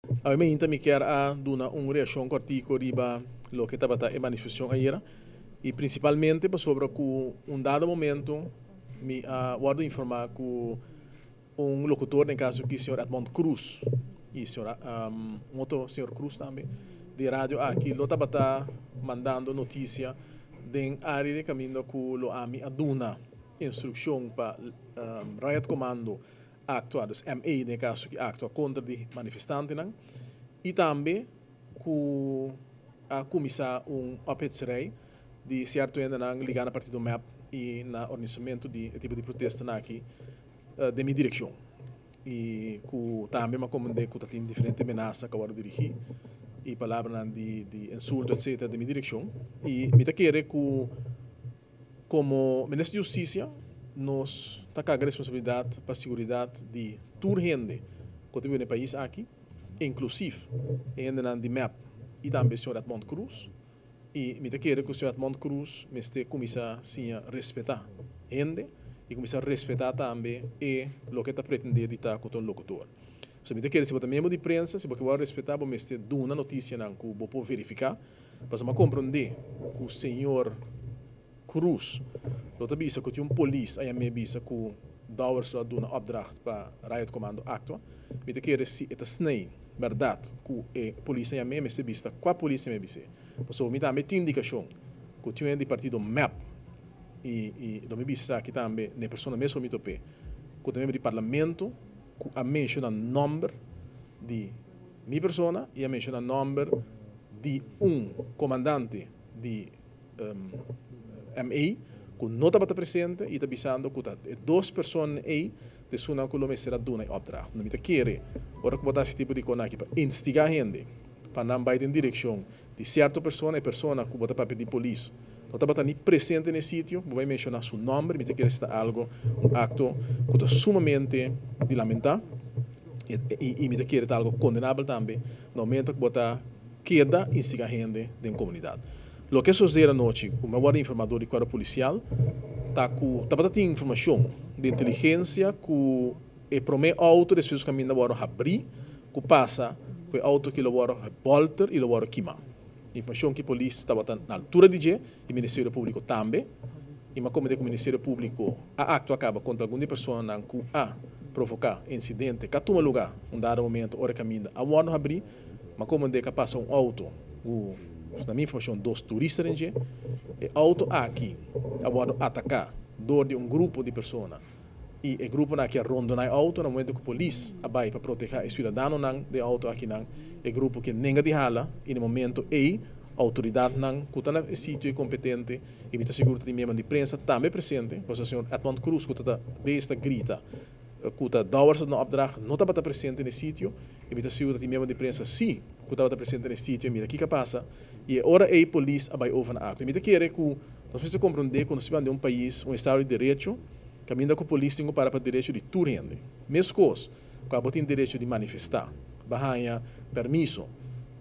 Awe mainta mi kier a duna un reaccion cortico riba loke tabata e manifestacion ayera y principalmente pasobra cu un dado momento mi a wordo informa cu un locutor, den caso aki señor Edmond Cruz y señor un otro señor Cruz tambe di radio aki, lo tabata mandando noticia den area di caminda cu lo ami a duna instruccion pa Riot Commando actua, dus ME den caso aki, actua contra di manifestantenan y tambe cu a cuminsa un ophitserij di cierto hendenan liga na partido MEP y na organisamento di e tipo di protesta aki den mi direccion. Y cu tambe m'a comprende cu tin diferente menasa cu a wordo dirigi y palabranan di insulto, etc. Den mi direccion. Y mi ta kere cu como minister di Husticia nos ta carga responsabilidad pa seguridad di tur hende cu ta biba den e pais aki, inclusive e hendenan di MEP y tambe señor Edmond Cruz. Y mi ta kere cu señor Edmond Cruz mester cuminsa siña respeta hende y cuminsa respeta tambe e loke ta pretende di ta cu ta un locutor. So mi ta kere, si bo ta miembro di prensa, si bo ke wòrdu respetá, bo mester duna notisianan ku bo por verifiká. Pasobra mi a komprondé ku señor Cruz lo ta bisa ku tin un polis a yam'é bisa ku Dowers lo a duna opdracht pa Riot Commando aktua. Mi ta kere, si e ta snei bèrdat ku e polis a yam'é, mester bisa kua polis a yam'é bis'é. Pasobra mi tambe tin indikashon ku tin un hende di partido mep i i lo mi bisa esaki tambe na e persona mes ku mi top'é, ku ta miembro di parlamento, ku a menshoná nòmber di mi persona i a menshoná nòmber di un komandante di ME ku no tabata presente i ta bisando ku ta e dos personanan ei ta esunnan ku lo mester a duna e opdracht. No, mi ta kere ora ku bo ta hasi tipo di kon aki pa instigá hende pa nan bai den direkshon di sierto persona, e persona ku bo ta papia di polis no tabata ni presente na e sitio, bo bai menshoná su nòmber, mi ta kere si ta algo, un akto ku ta sumamente di lamentá i mi ta kere ta algo kondenabel tambe na momento ku bo ta keda instigá hende den komunidat. Loke a sosede anochi ku mi a wòrdu informá dor di kuerpo polisial ta ku tabata tin informashon di inteligensia ku e promé outo despues ku kaminda wòrdu habrí ku pasa ku e outo ki lo wòrdu gebolter i lo wòrdu kimá. Informashon ki polis tabata na altura di dje i Ministerio Públiko tambe i mi a komete ku Ministerio Públiko a aktua kaba kontra algun di e personanan ku a provoká e insidente ku a tuma lugá un dado momento ora e kaminda a wòrdu habrí. Mi a komende ku a pasa un outo ku, na mi informashon, dos turista den dje. E outo aki a wòrdu ataká dor di un grupo di persona i e gruponan aki a rondoná e outo. Na momento ku polis a bai pa protehá e siudadanonan den e outo akinan, e grupo ke nenga di hala i na momento ei outoridatnan ku ta na e sitio i kompetente i mi ta sigur ta tin miembronan di prensa tambe presente, pasobra señor Edmond Cruz ku ta ta bes ta grita ku ta Dowers ta duna opdracht no tabata presente na e sitio i mi ta sigur ta tin miembro di prensa si ku tabata presente na e sitio i mira kiko a pasa i e ora ei polis a bai over na akto. I mi ta kere ku nos mester komprondé ku nos ta biba den un pais, un estado di derecho, kaminda ku polis tin ku para pa derecho di tur hende. Meskos ku abo tin derecho di manifestá, bo a haña permiso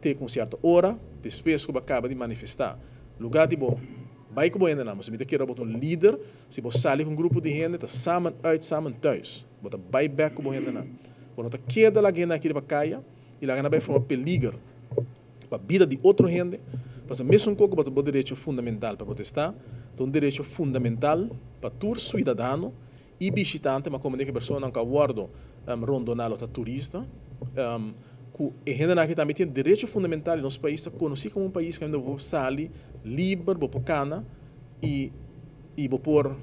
te ku un sierto ora, despues ku bo a kaba di manifestá, lugá di bo bai ku bo hendenan, pasobra mi ta kere bo ta un lider. Si bo sali ku un grupo di hende ta samen uit samen thuis. Bo ta bai bek ku bo hendenan. Bo no ta keda laga hende aki riba kaya i laga nan bai forma peliger pa bida di otro hende. Pasobra mesun kos ku bo ta bo derecho fundamental pa protestá, ta un derecho fundamental pa tur suidadano i bishitante, ma komo di e personanan ku a wòrdu rondoná lo ta turista, ku e hendenan aki tambe tin derecho fundamental i nos pais ta konosí komo un pais kaminda bo por sali liber, bo por kana. I i bo por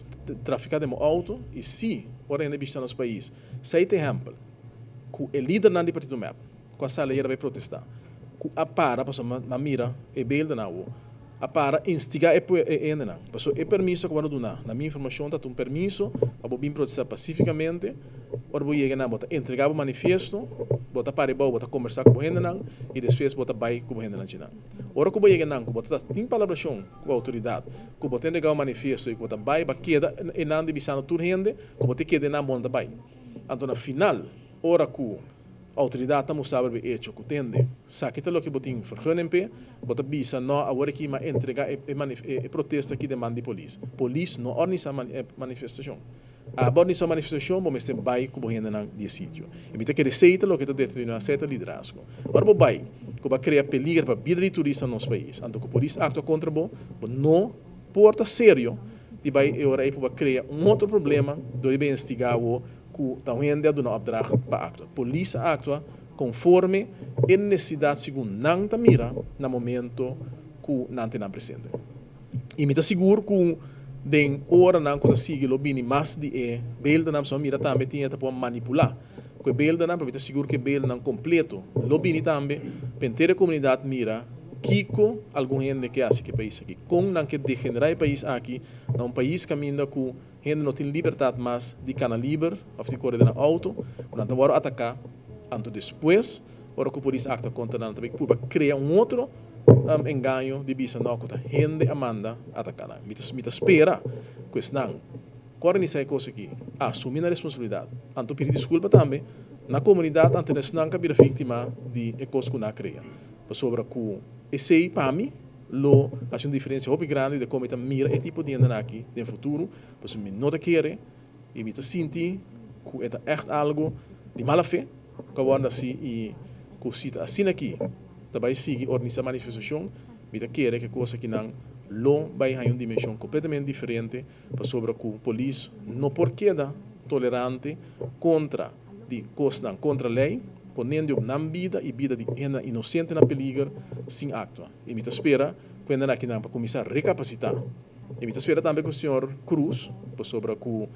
trafiká den bo outo i si ora hende bishita nos pais. Sei ta ehèmpel ku e lidernan di partido mep ku a sali ayera bai protestá ku a para pasobra mi a mira e beeldennan awo a para instigá e e hendenan pasobra e permiso ku bo a duna na mi informashon ta un permiso pa bo bin protestá pasifikamente. Ora bo yega nan bo ta entrega bo manifiesto, bo ta para ebou, bo ta kombersá ku bo hendenan i despues bo ta bai ku bo hendenan djinan. Ora ku bo yega nan ku bo ta tin palabrashon ku outoridat, ku bo ta entrega bo manifiesto i ku bo ta bai, bo a keda enan di bisando tur hende ku bo ta keda enan bo no ta bai. Anto na final ora ku outoridat ta mustra bo e echo ku tende saki ta loke bo tin vergunning p'e, bo ta bisa no awor aki mi a entrega e protesta aki den man di polis. Polis no organisa manifestashon. Abo organisa un manifestashon, bo mester bai ku bo hendenan di e sitio. I mi ta kere esei ta loke ta determiná sierto liderazgo. Ora bo bai ku bo a krea peliger pa bida di turista na nos pais, anto ku polis aktua kontra bo, bo no por ta serio di bai e ora ei pa bo a krea un otro problema dor di bai instigá bo ku ta un hende a duna opdracht pa aktua. Polis a aktua konforme e nesesidat segun nan ta mira na momento ku nan tin nan presente. I mi ta sigur ku den oranan ku ta sigui lo bini mas di e beeldennan, pasobra mira tambe tin e ta por manipulá ku e beeldennan, pero mi ta sigur ku e beeldennan kompleto lo bini tambe pa henter e komunidat mira kiko algun hende ke hasi ku e pais aki, kon nan ke degenerá e pais aki na un pais kaminda ku hende no tin libertat mas di kana liber òf di kore den nan outo, ku nan ta wòrdu ataká, anto despues ora ku polis aktua kontra nan nan ta bai purba krea un otro engaño di bisa no ku ta hende a manda ataká nan. Mi ta mi ta spera ku esnan ku a organisá e kos aki asumí nan responsabilidat anto pidi diskulpa tambe na komunidat anto na esnan ku a bira víktima di e kos ku nan a krea pasobra ku esei pa mi lo hasi un diferensia hopi grandi di kon mi ta mira e tipo di hendenan aki den futuro pasobra mi no ta kere i mi ta sinti ku e ta ègt algu di mala fe ku a wòrdu hasi i ku si ta asina aki ta bai sigui organisá manifestashon, mi ta kere ku e kos akinan lo bai haña un dimenshon kompletamente diferente pasobra ku polis no por keda tolerante kontra di kosnan kontra lei poniendo nan bida i bida di hendenan inosente na peliger sin aktua. I mi ta spera ku hendenan akinan pa kuminsá rekapasitá. I mi ta spera tambe ku señor Cruz pasobra ku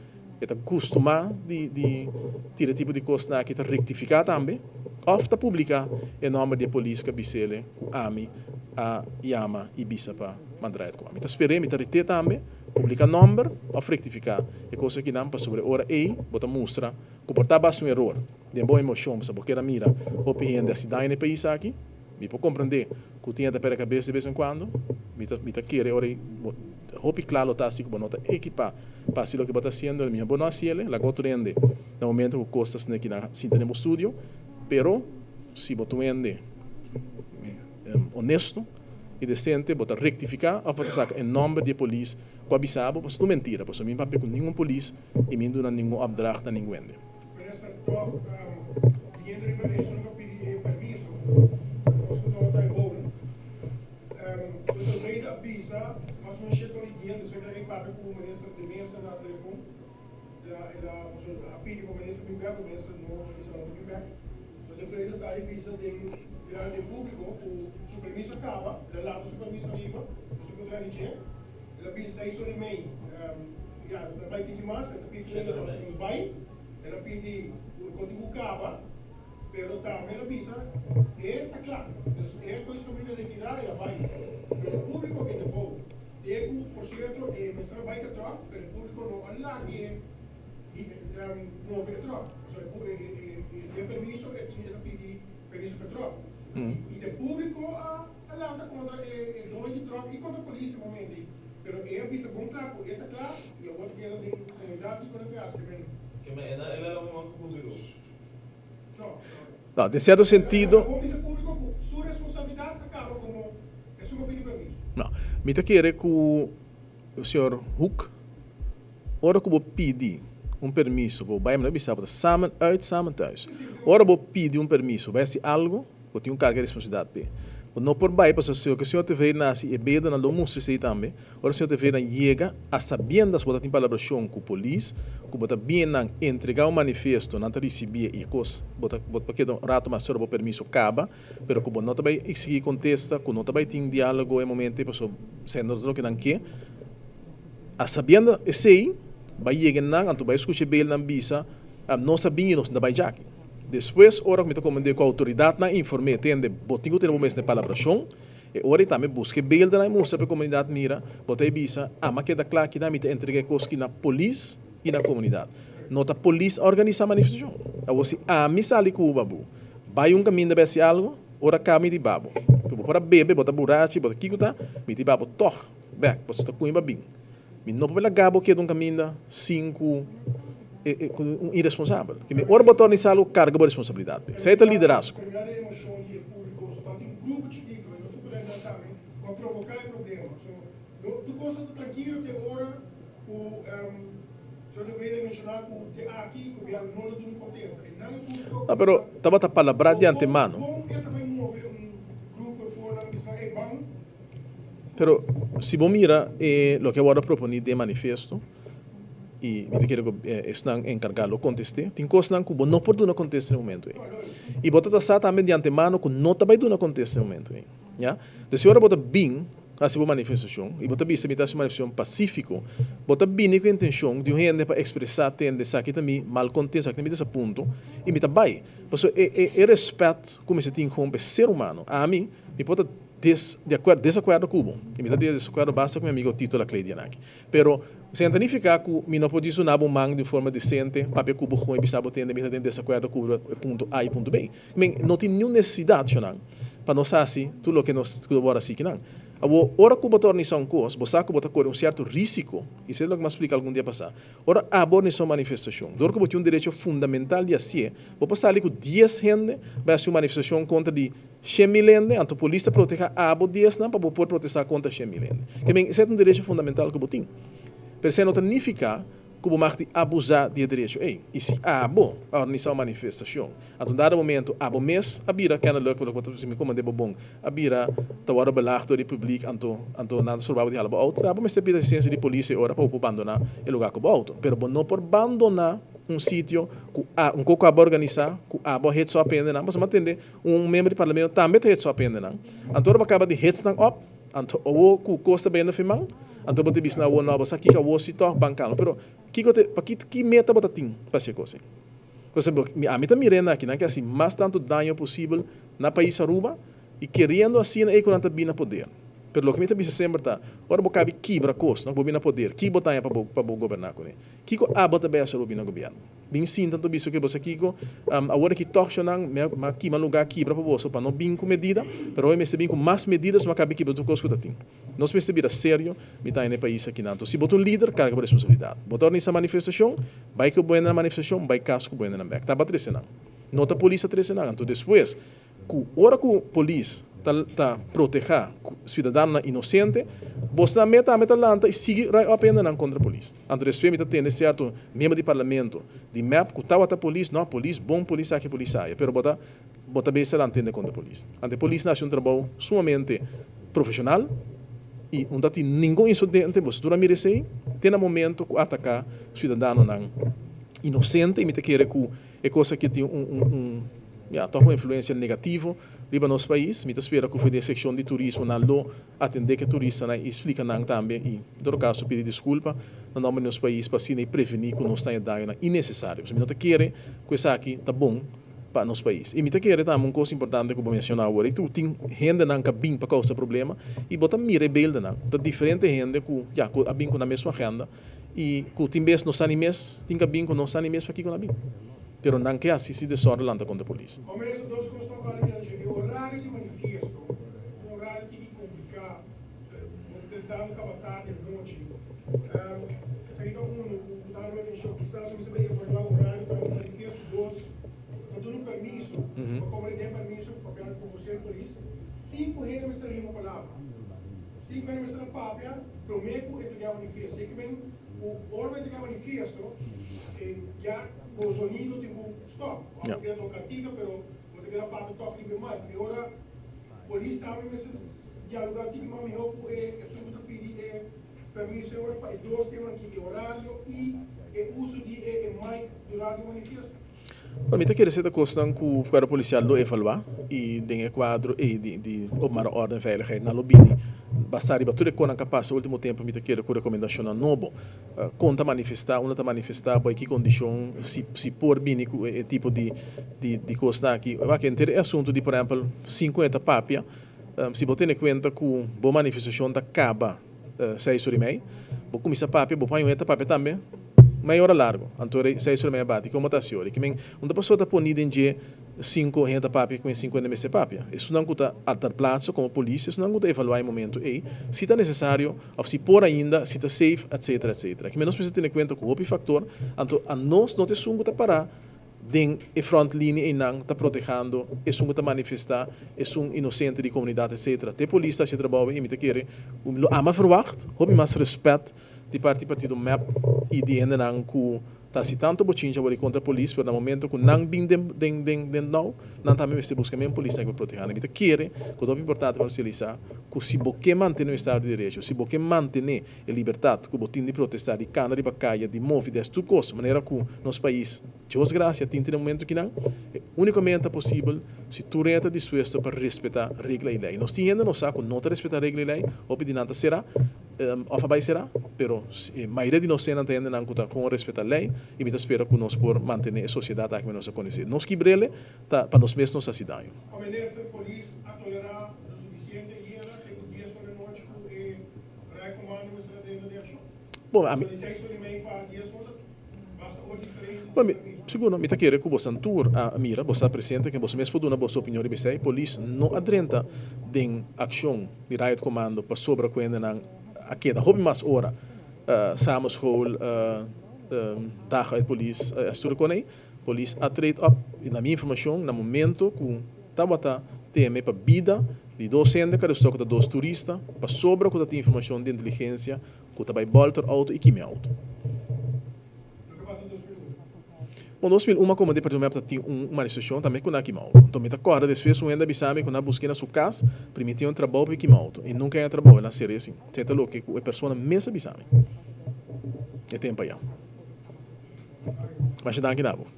e ta kustumá di di tira e tipo di kosnan aki ta rektifiká tambe òf ta publiká e nòmber di e polis ku a bis'ele ku ami a yama i bisa pa manda rait ku ami. Mi ta sper'é, mi ta rit'é tambe publiká nòmber òf rektifiká e kos akinan pasobra e ora ei bo ta mustra ku por ta basta un eror den bo emoshon pasobra bo kier a mira hopi hende hasi daño na e pais aki. Mi por komprendé ku tin e ta pèrdè kabes de bes en kuando. Mi ta mi ta kere ora ei bo hopi kla lo ta asi ku bo no ta ekipá pa hasi loke bo ta hasiendo, mihó bo no hasiel, laga otro hende na momento ku kos ta sneki nan sinta den bo studio. Pero si bo ta un hende honesto i desente bo ta rektifiká òf bo ta saka e nòmber di e polis ku a bisa bo, pasobra tur mentira, pasobra mi no papia ku ningun polis i mi no duna ningun opdracht na ningun hende. Minister toch viniendo riba esun ku a pidi e permiso nos ku tabata e bowl. Su Almeida a bisa mas o menos shete ora i dies despues ku el a papia ku Minister de Meza na telefon el a el a a pidi pa Minister bin bek pero Minister no a bisa no ta bin bek. So de Vleida sali bisa den dilanti den publico ku su permiso a kaba el a lanta su permiso ariba nos a puntra di dje el a bisa seis ora i mei. Ya, no ta bai tiki mas, e ta pidi ku nos bai, el a pidi ku e kontibu kaba, pero tambe el a bisa e ta kla. Dus e kois kaminda retirá el a bai, pero e públiko a keda bou. Te ku, por sierto, e mester a bai ku e tròk, pero e públiko no a lag'é move e tròk. Pasobra e tin e permiso, e tin e ta pidi permiso pa e tròk. I e públiko a. A lanta kontra e doño di tròk i kontra polis e momento ei, pero e a bisa bon kla ku e ta kla i awor ta keda den komunidat kiko nan ke hasi ke men. Ke men e na el a lama man ku públiko? No, no. No, den sierto sentido. El a bon bisa públiko ku su responsabilidat a kaba komo esun ku a pidi permiso. No, mi ta kere ku señor Hoek, ora ku bo pidi un permiso bo bai, mi ta bisa bo ta samen uit, samen thuis. Ora bo pidi un permiso bai hasi algu, Bo tin un karga di responsabilidat p'e. Bo no por bai pasobra si loke Señor Tevreden a hasi e bedonan lo mustra esei tambe. Ora Señor Tevreden yega a sabiendas bo ta tin palabrashon ku polis, ku bo ta bien nan entregá un manifesto, nan ta risibié i e kos bo ta bo ta keda un rato mas ora bo permiso kaba, pero ku bo no ta bai eksigí kontesta, ku no ta bai tin diálogo e momento ei pasobra esei no ta loke nan ke. A sabienda esei, bai yega nan anto bai skucha e bedonan bisa, Nos a bin i nos no ta bai djaki. Despues, ora ku mi ta komend'é ku outoridatnan inform'é, tende, bo tin ku tene bo mes na e palabrashon, e ora ei tambe buska e beeldennan i mustra pa e komunidat mira, bo ta e bisa, Ama keda kla kina mi ta entregá e kos ki na polis i na komunidat. No ta polis a organisá manifestashon. Awor si ami sali ku bo, bai un kaminda bai hasi algu, ora ka mi di babo. Ku bo por a bebe, bo ta burachi, bo ta kiko ta, mi di babo tòg bèk, pasobra ta kuña bo a bin. Mi no por laga bo keda un kaminda sin ku un iresponsabel. Ke mi ora bo torna i sali bo karga bo responsabilidat. Esei ta liderazgo. No, pero tabata palabrá di antemano. Pero si bo mira e loke a wòrdu proponí den manifesto, i mi ta kere ku esnan enkargá lo kontest'é, tin kosnan ku bo no por duna kontesta na e momentu ei. I bo ta ta sa tambe di antemano ku no ta bai duna kontesta na e momentu ei. Ya. Entonces si ora bo ta bin hasi bo manifestashon i bo ta bisa mi ta hasi un manifestashon pasífiko, bo ta bini ku e intenshon di un hende pa ekspresá tende esaki ta mi malkontento, esaki ta mi desapunto i mi ta bai. Pasobra e e e rèspèt ku mester tin kon pa e ser humano. Ami mi por ta des di akuerdo desakuerdo ku bo i mi ta di desakuerdo basta ku mi amigo Tito Laclay di anaki. Pero esei no ta nifiká ku mi no por dizuna bo man di un forma desente, papia ku bo kon i bisa bo tende mi ta den desakuerdo ku bo riba e punto A i punto B. Men, no tin niun nesesidat, shonnan, pa nos hasi tur loke nos ku bo a hasi kinan. Awor, ora ku bo ta organisá un kos, bo sa ku bo ta kore un sierto rísiko, i esei ta loke mi a splika algun dia pasá. Ora abo organisá un manifestashon, dor ku bo tin un derecho fundamental di hasié, bo por sali ku dies hende bai hasi un manifestashon kontra di 100.000 hende, anto polis ta protehá abo diesnan pa bo por protestá kontra 100.000 hende. Ke men, esei ta un derecho fundamental ku bo tin. Pero esei no ta nifiká ku bo mag di abusá di e derecho ei. I si abo a organisá un manifestashon, anto un dado momento abo mes a bira kennelijk, loke bo ta mi komand'é bo bon, a bira ta wòrdu belag dor di publik, anto anto nan ta stroba bo di hala bo outo, abo mester pidi asistensia di polis e ora pa bo por bandoná e lugá ku bo outo. Pero bo no por bandoná un sitio ku a un koko abo a organisá, ku abo a hets òp hendenan, pasobra mi a tende un miembro di parlamento tambe ta hets òp hendenan. Anto ora bo kaba di hets nan òp, Anto awo ku kos ta bende firman, anto bo ta bisa na awo no, bo sa kiko awo si tòg ban kalma. Pero kiko ta, pa ki ki meta bo ta tin pa hasi e kos ei? Por esemplo, mi ami ta mira esaki, nan ke hasi mas tantu daño posibel na pais Aruba i keriendo asina ei ku nan ta bin na poder. Pero loke mi ta bisa semper ta, ora bo kabi kibra kos, no, ku bo bin na poder, ki bo ta haña pa bo pa bo goberná kuné? Kiko abo ta bai hasi ora bo bin na gobièrnu? Bin sinta anto bisa ke boso kiko, awor aki tòg shonnan mi a kima lugá kibra pa boso pa no bin ku medida, pero awor mi mester bin ku mas medida so mi a kabi kibra tur kos ku ta tin. Nos mester bira serio, mi ta na e pais akinan. Anto si bo ta un lider, karga bo responsabilidat. Bo ta organisa manifestashon, bai ku bo hende na manifestashon, bai kas ku bo hendenan bèk. Taba trese nan. No ta polis a trese nan. Anto despues Ku ora ku polis ta ta protehá siudadanonan inosente, bosnan me tambe ta lanta i sigui rai òp hendenan kontra polis. Anto despues mi ta tende sierto miembro di parlamento di mep ku tabata polis, no, polis bon, polis aki, polis aya, pero bo ta bo ta bes ta lanta hende kontra polis. Anto e polisnan hasi un trabou sumamente profeshonal i no ta tin ningun incidente, boso tur a mira esei te na momento ku ataká siudadanonan inosente i mi ta kere ku E kos aki tin un un un ya tòg un influensia negativo riba nos pais. Mi ta spera ku for di e sekshon di turismo nan lo atendé ku e turistanan i splika nan tambe i en todo kaso pidi diskulpa na nòmber di nos pais pa asina i prevení ku nos ta haña dañonan innesesario. Pasobra mi no ta kere ku esaki ta bon pa nos pais. I mi ta kere tambe un kos importante ku bo menshoná awor i ku tin hendenan ku a bin pa kousa problema i bo ta mira e beeldennan ku ta diferente hende ku ya ku a bin ku nan mesun agenda. I ku tin bes no sa ni mes, tin ka bin ku no sa ni mes pakiko nan bin. Pero nan ke hasi si desòrdu lanta kontra polis. Hombre eso dos kos ta bali mi anchi. E horario di manifiesto, un horario tiki kompliká, bo ta tentando kaba tardi anochi. Esaki ta unu ku ta hala mi atenshon. Kisas mi mester bai evaluá horario tambe di manifiesto. Dos, ta duna un permiso, pa komprendé den permiso ku papia ku vocero polis, sinku hende mester hima palabra. Si ku e mester a papia promé ku entregá manifiesto. Esei ke men ku ora bo entregá manifiesto e ya bo zonido tin ku stòp. Bo a keda toka artikel pero bo ta keda papia tòg riba e mic. E ora polis tambe mester dialogá tiki mas mihó ku e esun ku ta pidi e permiso e ora pa e dos tema aki, e orario i e uso di e mic durante e manifiesto. Pa mi ta kere seta kosnan ku Kuerpo Polisial lo evaluá i den e kuadro ei di di Openbare Orde en Veiligheid nan lo bini basá riba tur e konan ku a pasa último tempu. Mi ta kere ku rekomendashonnan nobo kon ta manifestá, unda ta manifestá, bai ki kondishon, si si por bini ku e tipo di di di kosnan aki. Wak henter e asuntu di por ehèmpel 50 papia, si bo tene kuenta ku bo manifestashon ta kaba seis ora i mei, bo kuminsá papia, bo por haña un hende ta papia tambe mei ora largu, anto ora seis ora i mei a bati, komo ta hasi ora? Ki men un ta pasó ta poni den dje sinku hende ta papia ku e sinku hende mester papia. Esunnan ku ta a ter plaatse komo polis, esunnan ku ta evaluá e momento ei, si ta nesesario òf si por ainda, si ta safe, etsetera, etsetera. Ki men nos mester tene kuenta ku hopi faktor, anto anos no ta esun ku ta pará den e front linie einan ta protehando esun ku ta manifestá, esun inosente di komunidat etsetera. Te polis ta hasi e trabou ei i mi ta kere ku lo ama verwagt hopi mas respèt. di parti partido MEP y di hendenan cu ta haci tanto bochincha wor di contra polis, pero na momento cu nan bin den den den den nauw, nan tambe mester busca men polisnan cu por proteha nan. Mi ta kere cu ta hopi importante pa nos realisa cu si bo ke mantene un estado di derecho, si bo ke mantene e libertad cu bo tin di protesta, di cana riba caya, di move, di haci tur cos manera cu nos pais, Dios gracia, tin te na momento kinan, e unico manera ta posibel si tur hende ta dispuesto pa respeta regla y ley. Nos tin hende nos sa cu no ta respeta regla y ley, hopi di nan ta cera of a bay cera, pero e mayoria di nos hendenan ta hendenan cu ta con respeta ley y mi ta spera cu nos por mantene e sociedad aki nos a conoce. Nos kibrele ta pa nos mes nos haci daño. O minister polis a tolera lo suficiente ayera te cu dies ora nochi cu e Rijkommando mester a drenta den accion? Bon, ami. So di seis ora y mei pa dies ora basta ora diferencia Bon, mi, sigur no, mi ta kere ku bosan tur a mira, boso ta presente, ken boso mes por duna boso opinion riba esei. Polis no a drenta den akshon di Riot Commando pasobra ku hendenan a keda hopi mas ora samen school, dag uit polis a stuur kon ei. Polis a trade op i na mi informashon na momento ku tabata teme pa bida di dos hende ku a restó ku ta dos turista pasobra ku ta tin informashon di inteligensia ku ta bai bolter auto i kime auto. Bon, 2001 komo di Partido Mep ta tin un manifestashon tambe ku nan a kima auto. Anto mi ta kòrda despues un hende a bisa mi ku nan a busk'é na su kas primiti'é un trabou pa e kima auto i nunka e a trabou, el a sere asin. Esei ta loke ku e persona mes a bisa mi e tempu ayá. Masha danki na bo.